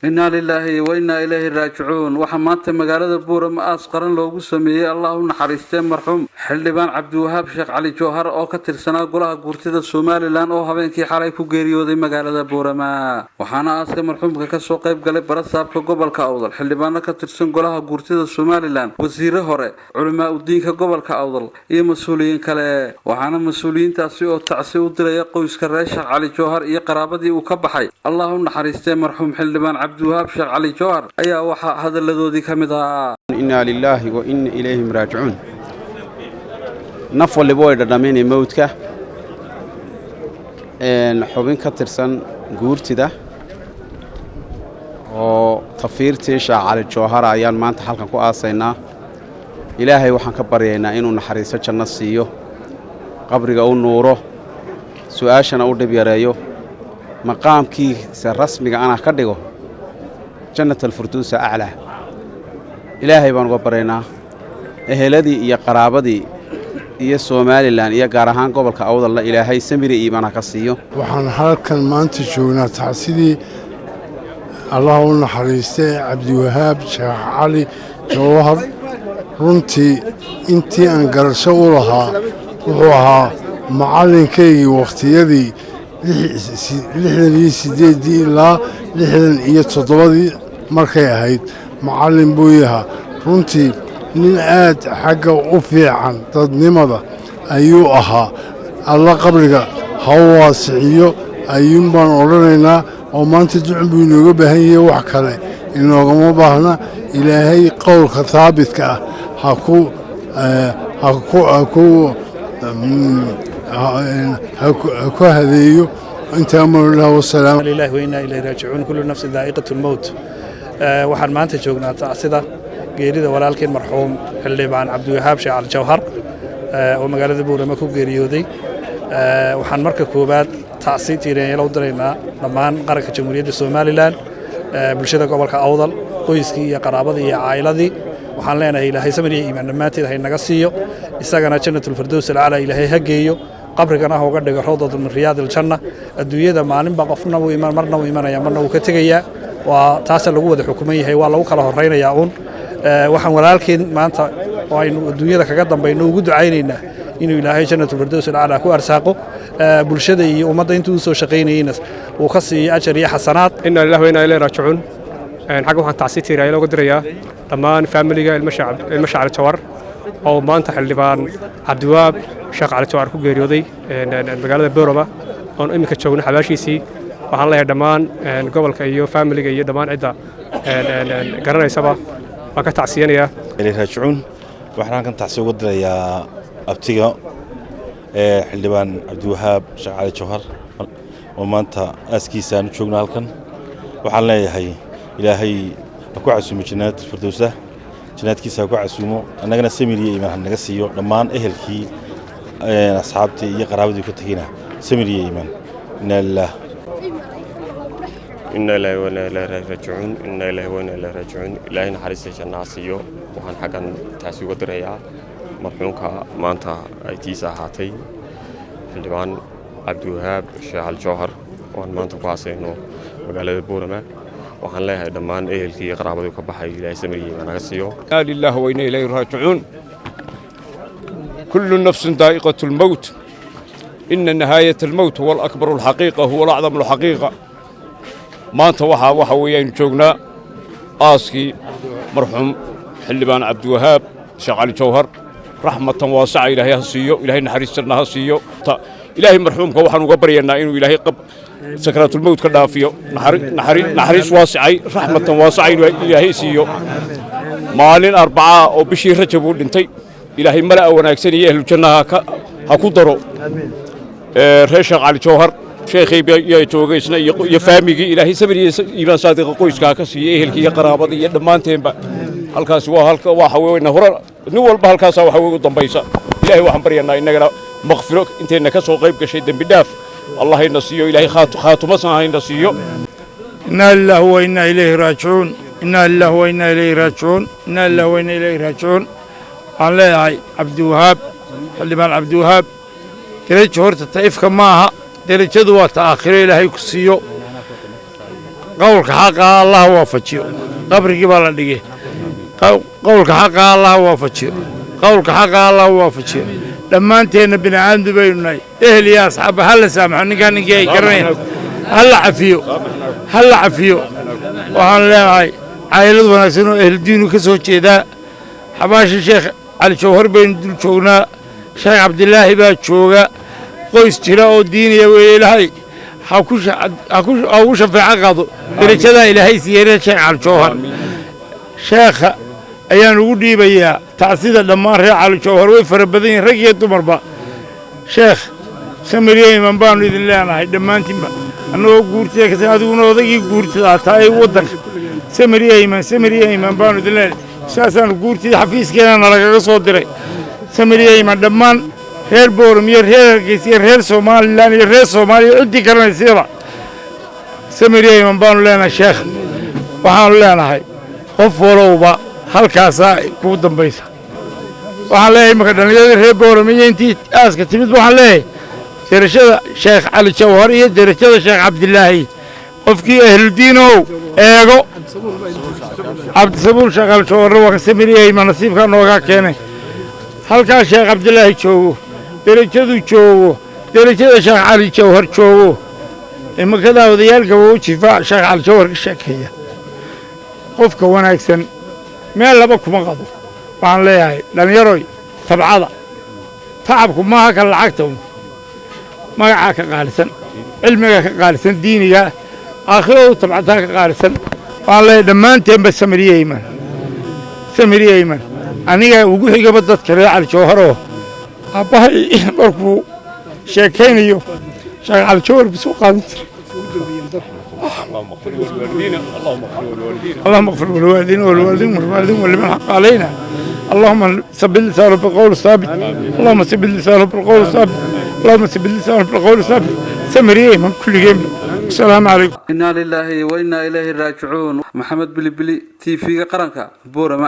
Innaa lilaahi wa innaa ilayhi raajicuun. Waxaa maanta magaalada Buurama aas qaran loogu sameeyey, Allah u naxariistee, marxuum xildhibaan Cabdiwahaab Sheekh Cali Jowhar oo ka tirsanaa golaha guurtida Somaliland oo habeenkii xalay ku geeriyooday magaalada Buurama. Waxaana aaska marxuumka kasoo qayb galay barasaabka gobolka Awdal, xildhibaano ka tirsan golaha guurtida Somaliland, wasiire hore, culamaa udiinka gobolka Awdal iyo mas-uuliyiin kale. Waxaana mas-uuliyiintaasi oo tacsi u diraya qoyska reer Sheekh Cali Jowhar iyo qaraabadii uu ka baxay, Allah u naxariistee, marxuum xildhibaan Cabdiwahaab Sheekh Cali Jowhar ayaa waxaa hadalladoodii ka mid ahaa: Innaa lilaahi wa inna ilayhim raajicuun. Naf waliba way dhadhaminay mowdka. Xubin ka tirsan guurtida oo tafiirtii Sheekh Cali Jowhara ayaan maanta halkan ku aasaynaa. Ilaahay waxaan ka baryaynaa inuu naxariiso janno siiyo, qabriga u nuuro, su'aashana u dhib yareeyo, maqaamkiisa rasmiga ana ka dhigo jannat alfurduusa aclaa. Ilaahay baan uga baryaynaa. Eheladii iyo qaraabadii iyo Somaliland iyo gaar ahaan gobolka Awdalna Ilaahay samiri iimaan ha ka siiyo. Waxaan halkan maanta joognaa tacsidii, Allah u naxariistay, Cabdiwahaab Sheekh Cali Jawhar. Runtii intii aan garasho u lahaa wuxuu ahaa macallinkaygii wakhtiyadii 68-dii ilaa 67-dii markay ahayd, macallin buu yahaa. Runtii nin aad xagga u fiican dadnimada ayuu ahaa. Alla qabriga ha u waasiciyo ayuun baan odhanaynaa, oo maanta ducun buu inooga baahan yahay, wax kale inoogama baahna. Ilaahay qowlka haabitka ah ha ku hadeeyo. Intaa malah, wasalaam. Lillahi wa inna ilayhi raajicuun. Kullu nafsin daa'iqatu lmowt. Waxaan maanta joognaa tacsida geerida walaalkeen marxuum xildhibaan Cabdiwahaab Sheekh Cali Jawhar oo magaalada Buurama ku geeriyooday. Waxaan marka koowaad tacsi tiirenyalo u diraynaa dhammaan qaranka Jamhuuriyadda Somaliland, bulshada gobolka Awdal, qoyskii iyo qaraabadii iyo caa'iladii. Waxaan leenahay Ilaahay samir iyo iimaan dhammaanteed haynaga siiyo, isagana Jannatulfirdows alcalaa Ilaahay ha geeyo, qabrigana ha uga dhigo rawdatu min riyaad aljanna. Adduunyada maalinba qofna wuu iman, marna wuu imanaya, marna wuu ka tegayaa. Waa taasa lagu wada xukuman yahay, waa lagu kala horraynayaa uun. Waxaan walaalkeen maanta oo aynu adduunyada kaga dambayno ugu ducaynaynaa inuu Ilaahay Jannatulfirdows alcalaa ku arsaaqo, bulshada iyo ummadda intuu u soo shaqaynayeyna uu ka siiyo ajar iyo xasanaad. Inna lillahi wa inna ilayhi raajicuun. Xagga waxaan tacsi tiiraaya looga dirayaa dhammaan faamiliga ilmo Sheekh Cali Jawhar oo maanta xildhibaan Cabdiwahaab Sheekh Cali Jawhar ku geeriyooday magaalada Boorama oon iminka joogno xabaashiisii. Waxaan leeyahay dhammaan gobolka iyo faamiliga iyo dhammaan cidda garanaysaba waan ka tacsiyanayaa. Raajicuun. Waxaan halkan tacsi uga dirayaa abtiga xildhibaan Cabdiwahaab Sheekh Cali Jawhar oo maanta aaskiisa aan u joogno halkan. Waxaan leeyahay Ilaahay ha ku casuumo jannaat firdowsa, jannaadkiisa ha ku casuumo, annagana samir iyo iimaan ha naga siiyo. Dhammaan ehelkii, asxaabtii iyo qaraabadii ka tegeyna samir iyo iimaan. Inna lillaah. Inna ilaahi wa inna ilaahi raajicuun. Inna ilaahi wa inna ilaahi raajicuun. Ilaahay naxariista jannaha siiyo. Waxaan xaggan taasi uga dirayaa marxuumka maanta ay tiisa ahaatay, xildhibaan Cabdiwahaab Sheekh Cali Jawhar, oo aan maanta ku aasayno magaalada Boorama. Waxaan leeyahay dhammaan ehelkii iyo qaraabadii ka baxay Ilaahay samir iyo iimaan naga siiyo. Inna lillahi wa inna ilayhi raajicuun. Kullu nafsin daa'iqatu lmowt. Ina nihaayata almowt huwa alakbaru alxaqiiqa, huwa alacdamu alxaqiiqa. Maanta waxa weeye aynu joognaa aaskii marxuum xildhibaan Cabdiwahaab Sheekh Cali Jawhar. Raxmatan waasaca Ilaahay ha siiyo, Ilaahay naxariis janna ha siiyo. Ilaahay marxuumka waxaan uga baryaynaa inuu Ilaahay qab sakaraatulmowt ka dhaafiyo, naxariis waasicay, raxmatan waasaca inuu Ilaahay siiyo. Maalin Arbacaa oo bishii Rajab uu dhintay. Ilaahay mala'a wanaagsan iyo ahlu jannaha ha ku daro. Reer Sheekh Cali Jawhar, sheekhay yaa joogay isna iyo faamigii. Ilaahay sabir iyo iimaan saadiqa qoyska ha ka siiyo, ehelkii iyo qaraabadii iyo dhammaanteenba. Halkaasi waa halka waxa weeye hore nin walba halkaasaa waxa weeye u dambaysa. Ilaahay waxaan baryanaa innagana maqfiro, intayna ka soo qayb gashay dembi dhaaf Allah hayna siiyo, Ilaahay khaatumasan hayna siiyo. Inna lillahi wa inna ilayhi raajicuun. Inna lillahi wa inna ilayhi raajicuun. Inna lillahi wa inna ilayhi raajicuun. Waxaan leeyahay Cabdiwahaab, xildhibaan Cabdiwahaab, derajo horta ta ifka ma aha, derajadu waa ta aakhiro Ilaahay ku siiyo. Qowlka xaqa Allah waafajiyo. Qabrigii baa la dhigay. Qowlka xaqa Allah waafajiyo, qowlka xaqa Allah waafajiyo. Dhammaanteenna bini aadmi baynu nahay, ehel iyo asxaabba. Ha la saamaxo ninkaa, ninkii ay garanayaan ha la cafiyo, ha la cafiyo. Waxaan leenahay caa'ilad wanaagsan oo ehludiinu ka soo jeedaa. Xabaasha Sheekh Cali Jawhar baynu dul joognaa, Sheekh Cabdilaahi baa jooga. Qoys jira oo diiniya weeye. Ilaahay ha ugu shafeeco qaado derajadaa Ilaahay siiyey Sheekh Cali Jawhar. Sheekha ayaan ugu dhiibayaa tacsida. Dhammaan reer Cali Jawhar way fara badan yihin, rag iyo dumarba. Sheekh, samiriya iman baanu idin leenahay dhammaantiinba, annagoo guurtida kas, adiguna odaygii guurtida taa ee waddanka. Samiriya iman, samiriya iman baanu idin leenahay. Saasaanu guurtida xafiiskeena nalagaga soo diray. Samiriya iman dhammaan reer Booram iyo reer Hargeysa iyo reer Somalilan iyo reer Soomaaliya, ciddii garanaysayba, samiriya iman baanu leenahay. Sheekh, waxaanu leenahay qof walowba halkaasaa kugu dambaysa. Waxaan leeyahay imaka dhallinyaradii reer Booram iyo intii aaska timid, waxaan leeyahay derajada Sheekh Cali Jawhar iyo derajada Sheekh Cabdilaahi qofkii ahludiinow eego. Cabdisabuul Sheekh Cali Jawharna waa ka samiriyey, ma nasiibkaa noogaa keenay. Halkaa Sheekh Cabdilaahi joogo, derajadu joogo, derajada Sheekh Cali Jawhar joogo. Imakadaa odayaal gabow jifa Sheekh Cali Jawhar ka sheekeeya. Qofka wanaagsan meel laba kuma qado. Waxaan leeyahay dhallinyaroy, tabcada. Tacabku maaha ka lacagta un, magacaa ka qaalisan, cilmigaa ka qaalisan, diinigaa aakhiradu tabcataa ka qaalisan. Waxaan leeyahay dhammaanteenba samiriye iman, samiriye iman. Aniga ugu xigaba dadka reer Cali Jawharoo, aabbahay markuu sheekaynayo Sheekh Cali Jawhar buu soo qaadan jiray. اللهم اغفر للوالدين والوالدين والوالدين ولمن حق علينا. اللهم ثبت لسانه بالقول الثابت، اللهم ثبت لسانه بالقول الثابت، اللهم ثبت لسانه بالقول الثابت. سمريه من كل جيم. السلام عليكم. Innaa lilaahi wa innaa ilayhi raajicuun. Maxamed Bilibili, TV-ga qaranka, Boorama.